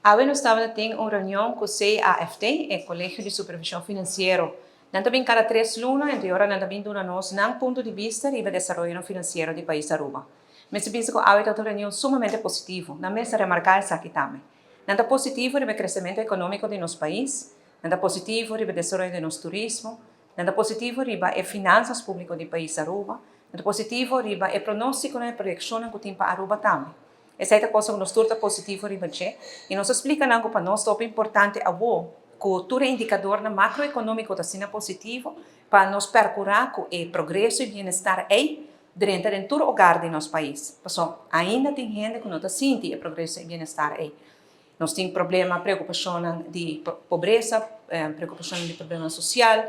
Awe nos tabata tin un reunion cu CAFT, e Colegio di Supervision Financiero. Nan ta bin cada tres luna, entre ora nan ta bin duna nos nan punto di bista riba desaroyonan financiero di pais Aruba. Mester bisa cu awe tabata un reunion sumamente positivo. Nan mes a remarca esaki tambe. Nan ta positivo riba e crecemento economico di nos pais, nan ta positivo riba e desaroyo di nos turismo, nan ta positivo riba e finanzas publico di pais Aruba, nan ta positivo riba e pronosticonan y proyeccionnan cu tin pa Aruba tambe. Esei ta cosa cu nos tur ta positivo riba dje y nos a splica nan cu pa nos ta hopi importante awo cu tur e indicadornan macroeconomico ta asina positivo pa nos percura cu e progreso y bienestar ey drenta den tur hogar di nos pais. Paso ainda tin hende cu no ta sinti e progreso y bienestar ey. Nos tin problema, preocupacionnan di pobresa, preocupacionnan di problemanan social,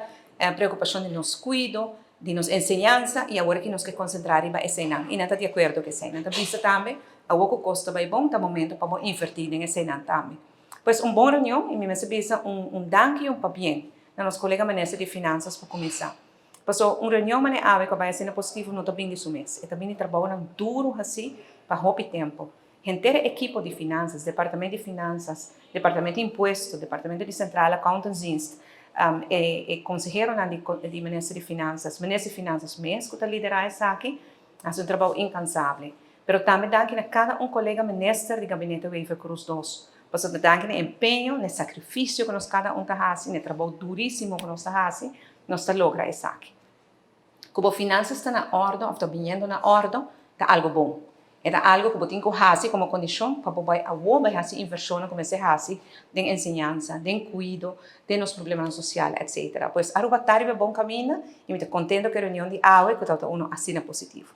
preocupacion di nos cuido, di nos enseñansa y awor aki nos ke concentra riba eseinan y nan ta di acuerdo cu esei. Nan ta bisa tambe awor cu cos ta bay bon ta momento pa bo inverti den eseinan tambe. Pues un bon reunion y mi mester bisa un un danki y un pabien na nos colega minister di Finanzas pa cuminsa. Paso un reunion manera awe cu a bay asina positivo no ta bin di su mes. E ta bin di trabounan duro haci pa hopi tempo. Henter e ekipo di Finanzas, Departamento di Finanzas, Departamento di Impuesto, Departamento di Centrale Accountantsdienst, e e konseheronan di di Minister di Finanzas, Minister di Finanzas mes ku ta liderá esaki, a hasi un trabou inkansabel. Pero tambe danki na kada un kolega minister di Gabinete Wever-Croes dos, pasobra danki na e empeño, na e sakrifisio ku nos kada un ta hasi, na e trabou durísimo ku nos ta hasi, nos ta logra esaki. Ku bo finanzas ta na òrdu òf ta biniendo na òrdu ta algu bon. E ta algu ku bo tin ku hasi komo kondishon pa bo bai awor bai hasi invershonnan ku mester hasi den enseñansa, den kuido, den nos problemanan sosial, etsetera. Pues Aruba ta riba e bon kaminda i mi ta kontento ku e reunion di awe ku tabata unu asina positivo.